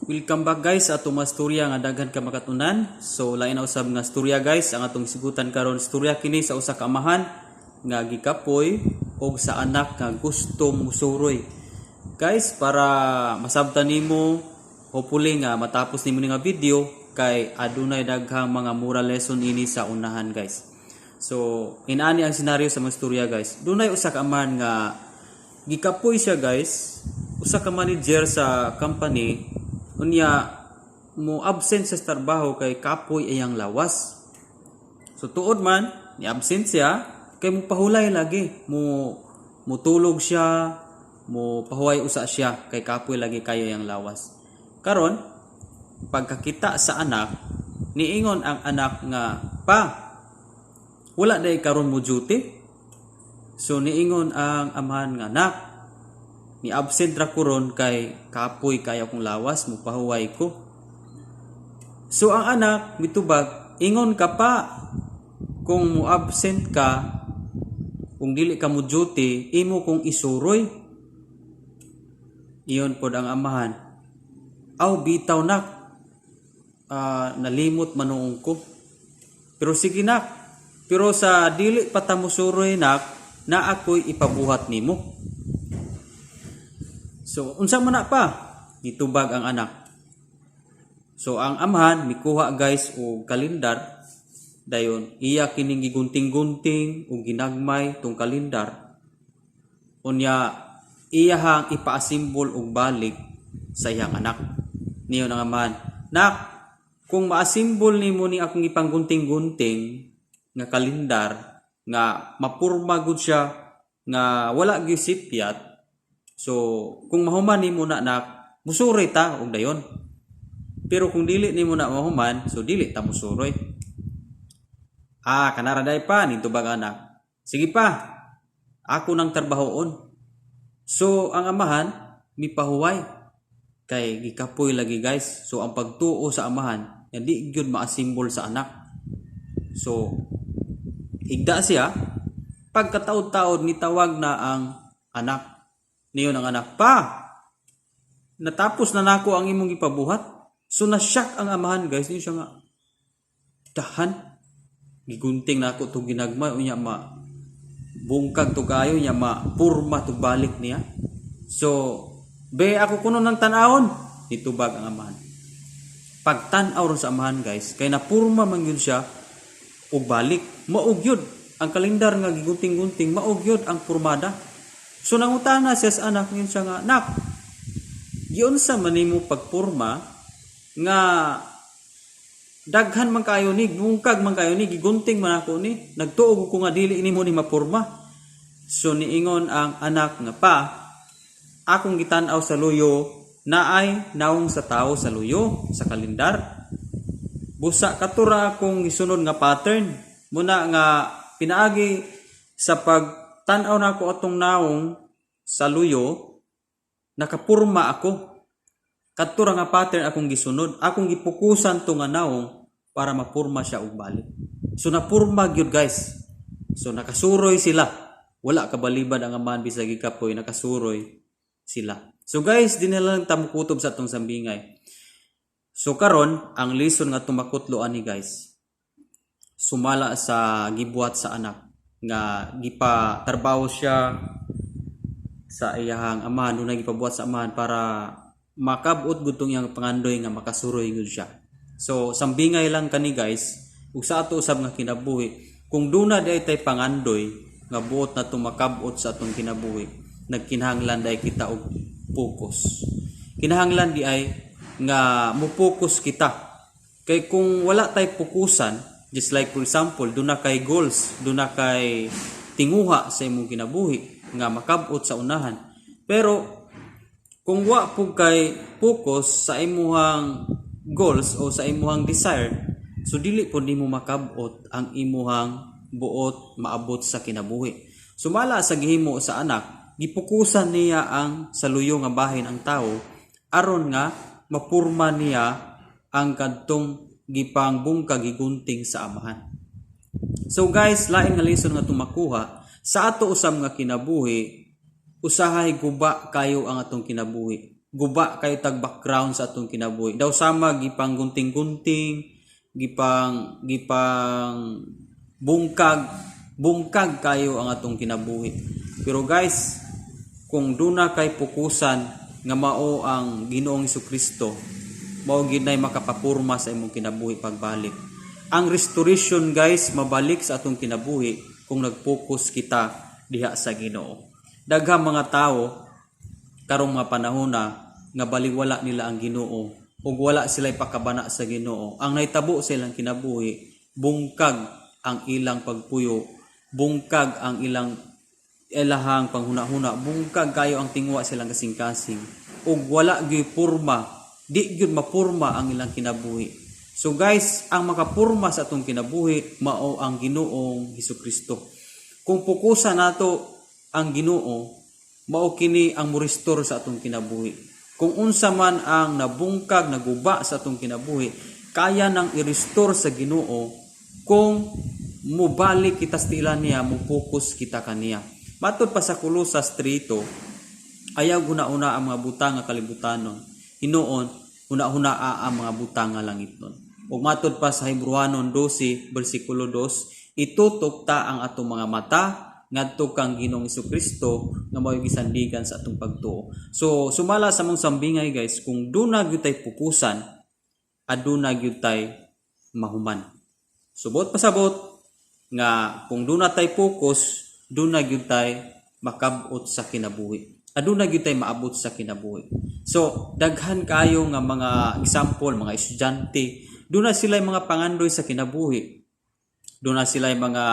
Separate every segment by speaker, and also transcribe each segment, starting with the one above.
Speaker 1: Welcome back, guys, sa atong mga storya nga daghan ka makatunan. So lain na usab nga storya, guys, ang atong isgutan karon. Storya kini sa usa ka amahan nga gikapoy og sa anak nga gusto musuroy. Guys, para masabtan nimo, hopefully nga matapos nimo ni nga video kay adunay daghang mga moral lesson ini sa unahan, guys. So inani ang senaryo sa mga storya, guys. Dunay usa ka amahan nga gikapoy siya, guys. Usa ka manager sa company, unya mo absent sa trabaho kay kapoy iyang lawas. So tuod man ni absent siya kay mo pahulay lagi, mo mutulog siya, mo pahuway usa siya kay kapoy lagi kayo iyang lawas. Karon, pagkakita sa anak, niingon ang anak nga, "Pa, wala day karon mo duty?" So niingon ang amahan nga, "Nak, ni absent ra ko ron kay kapoy kayo akong lawas, mo pahuway ko." So ang anak mitubag, "Ingon ka pa, kung mo absent ka, kung dili ka mo duty, imo kong isuroy." Iyon pod ang amahan, "Aw, bitaw nak, nalimot manuong ko. Pero sige nak, pero sa dili pa ta mosuroy nak, na ako'y ipabuhat nimo." "So, unsa man na, pa?" Gitubag ang anak. So, ang amahan, mikuha, guys, og kalendar. Dayon, iya kining gigunting-gunting o ginagmay tong kalendar. Unya, iyahang ipa-assemble og balik sa iyang anak. Niingon ang amahan, "Nak, kung ma-assemble nimo ni akong ipanggunting-gunting nga kalendar nga mapurma gud siya nga wala gyud sipyat. So, kung mahuman nimo na nak, musuroy ta og dayon. Pero kung dili nimo na mahuman, so dili ta musuroy." "Ah, kanara day pa," nitubag anak. "Sige pa, ako nang trabahoon." So, ang amahan, mipahuway. Kay gikapoy lagi, guys. So, ang pagtuo sa amahan, hindi gyud ma-assemble sa anak. So, higda siya. Pagkataod-taod, nitawag na ang anak. Niingon ang anak, "Pa, natapos na nako ang imong ipabuhat." So na-shock ang amahan, guys. Niingon siya nga, "Dahan, gigunting na ako itong ginagmay, unya ma bungkag to kayo, nya ma purma to balik niya. So, be ako kuno ng tan-awon," nitubag ang amahan. Pagtan-aw ron sa amahan, guys, kay napurma man yun siya og balik, mao gyud ang kalendar nga gigunting-gunting, mao gyud ang purmada. So nangutana siya sa anak, niingon siya nga, "Nak, giunsa man nimo pagpurma nga daghan man kayo ni, bungkag man kayo ni, gigunting man ako ni, nagtuo ko nga dili nimo ni mapurma?" So niingon ang anak nga, "Pa, akong gitan-aw sa luyo, naay nawong sa tao sa luyo sa kalendar. Busa katura akong gisunod nga pattern muna nga pinaagi sa pagtan-aw nako atong nawong sa luyo, nakapurma ako. Kadto ra nga pattern akong gisunod, akong gipokusan to nga nawong para mapurma siya og balik. So napurma gyud, guys." So nakasuroy sila. Wala kabalibad ang amahan bisag gikapoy, nakasuroy sila. So guys, di na lang ta mokutob sa atong sambingay. So karon, ang lesson nga tumakutlo ani, guys, sumala sa gibuhat sa anak nga gipa trabaho siya sa iyahang amahan, dunay gipabuhat sa amahan para makabot gud tong iyang pangandoy nga makasuroy gud siya. So sambingay lang kani, guys, ug sa ato usab nga kinabuhi, kung duna diay tay pangandoy nga buot na makabot sa atong kinabuhi, nagkinahanglan diay kita og focus. Kinahanglan di ay nga mo-focus kita. Kay kung wala tay fokusan, just like for example, duna kay goals, duna kay tinguha sa imong kinabuhi nga makabot sa unahan. Pero kung wa pud kay focus sa imuhang goals o sa imuhang desire, so dili pud nimo makabot ang imuhang buot maabot sa kinabuhi. Sumala sa gihimo sa anak, gipokusan niya ang saluyo nga bahin ang tao aron nga mapurma niya ang kadtong gipangbungkag, gigunting sa amahan. So guys, lain nga lesson nga tumakuha sa ato usab nga kinabuhi, usahay guba kayo ang atong kinabuhi. Guba kay tag background sa atong kinabuhi. Daw sama gipang gunting-gunting, gipang gipang bungkag, bungkag kayo ang atong kinabuhi. Pero guys, kung duna kay pukusan nga mao ang Ginoong Kristo, mao gid nay makapapurma sa imong kinabuhi pagbalik. Ang restoration, guys, mabalik sa atong kinabuhi kung nag-focus kita diha sa Ginoo. Daghang mga tao karong mga panahon na nga baliwala nila ang Ginoo ug wala sila pakabana sa Ginoo. Ang nahitabo sa ilang kinabuhi, bungkag ang ilang pagpuyo, bungkag ang ilang ilahang panghuna-huna, bungkag kayo ang tingwa silang kasing-kasing ug wala gyud purma, di gyud mapurma ang ilang kinabuhi. So guys, ang makapurma sa atong kinabuhi mao ang Ginoong Hesukristo. Kung pukusan nato ang Ginoo, mao kini ang mo-restore sa atong kinabuhi. Kung unsa man ang nabungkag, naguba sa atong kinabuhi, kaya nang i-restore sa Ginoo kung mubalik kita sa tiil niya, mo-focus kita kaniya. Matod pa sa Kolosas 3, ayaw huna-huna ang mga butang nga kalibutanon. Hinuon, huna-huna ang mga butang nga langitnon. Ug matod pa sa Hebrewanon 12 bersikulo 2, itutok ta ang atong mga mata ngadto kang Ginoong Kristo nga mao'y gisandigan sa atong pagtuo. So sumala sa mong sambingay, guys, kung duna gyud tay pukusan, aduna gyud tay mahuman. Subot pasabot nga kung duna tay focus, duna gyud tay makabot sa kinabuhi. Aduna gyud tay maabot sa kinabuhi. So daghan kayo nga mga example, mga estudyante, duna sila mga pangandoy sa kinabuhi. Duna sila mga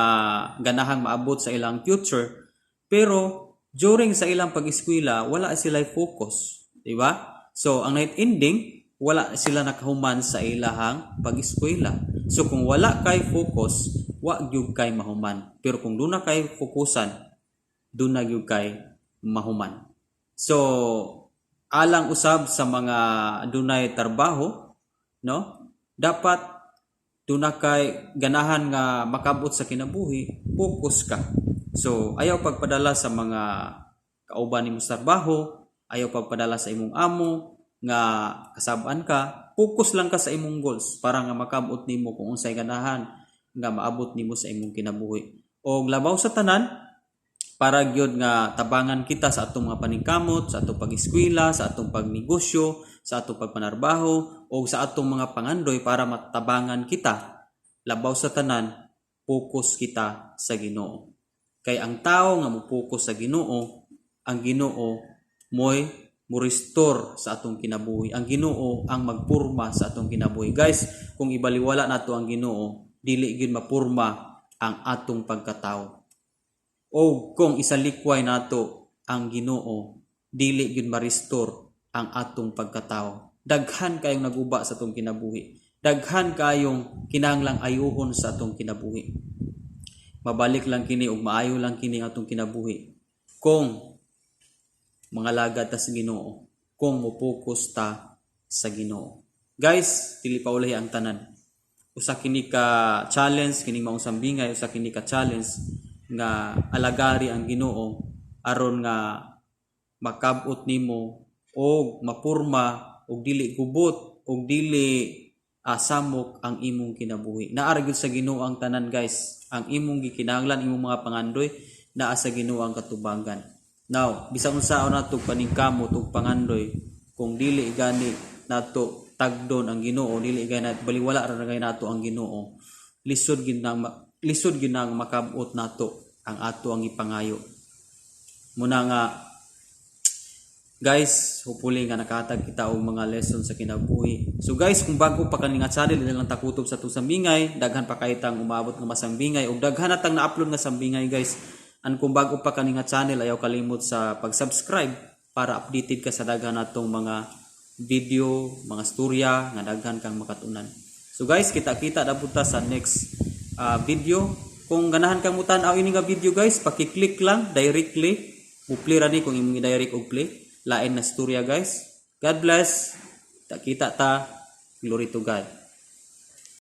Speaker 1: ganahang maabot sa ilang future, pero during sa ilang pag-eskwela, wala sila focus, di ba? So ang night ending, wala sila nakahuman sa ilahang pag-eskwela. So kung wala kay focus, wa gyud kay mahuman. Pero kung duna kay fokusan, duna gyud kay mahuman. So alang usab sa mga dunay trabaho, no? Dapat duna kay ganahan nga makabot sa kinabuhi, focus ka. So ayaw pagpadala sa mga kauban nimo sa trabaho, ayaw pagpadala sa imong amo nga kasab-an ka, focus lang ka sa imong goals para nga makabot nimo kung unsay ganahan nga maabot nimo sa imong kinabuhi. Og labaw sa tanan, para gyud nga tabangan kita sa atong mga paningkamot, sa atong pag-eskwela, sa atong pagnegosyo, sa atong pagpanarbaho, o sa atong mga pangandoy para matabangan kita. Labaw sa tanan, focus kita sa Ginoo. Kay ang tao nga mo-focus sa Ginoo, ang Ginoo mo'y mo-restore sa atong kinabuhi. Ang Ginoo ang magpurma sa atong kinabuhi. Guys, kung ibaliwala nato ang Ginoo, dili gyud mapurma ang atong pagkatao. O kung isalikway nato ang Ginoo, dili gyud ma-restore ang atong pagkatao. Daghan kayong naguba sa atong kinabuhi. Daghan kayong kinahanglang ayuhon sa atong kinabuhi. Mabalik lang kini ug maayo lang kini ang atong kinabuhi kung mangalagad ta sa Ginoo, kung mo-focus ta sa Ginoo. Guys, dili pa ulahi ang tanan. Usa kini ka challenge kining maong sambingay, usa kini ka challenge nga alagari ang Ginoo aron nga makabot nimo og mapurma og dili gubot og dili samok ang imong kinabuhi. Naa ra gyud sa Ginoo ang tanan, guys. Ang imong gikinahanglan, imong mga pangandoy, naa sa Ginoo ang katubangan. Now, bisan unsaon nato paningkamot ug pangandoy, kung dili gani nato tagdon ang Ginoo, dili gani baliwala ra gani nato ang Ginoo, lisod gyud nang makabot nato ang ato ang ipangayo. Muna nga guys, hopefully nga nakahatag kita og mga lesson sa kinabuhi. So guys, kung bago pa kani nga channel, dili lang takutob sa atong sambingay, daghan pa kay tang umabot nga masambingay ug daghan na tang na-upload nga sambingay, guys. An kung bago pa kani nga channel, ayaw kalimot sa pag-subscribe para updated ka sa daghan natong mga video, mga storya nga daghan kang makatunan. So guys, kita-kita na ta sa next video. Kung ganahan kang mutan-aw ini nga video, guys, paki-click lang directly. Mo-play ra ni kung imong i-direct og play. Lain na storya, guys. God bless. Kita ta. Glory to God.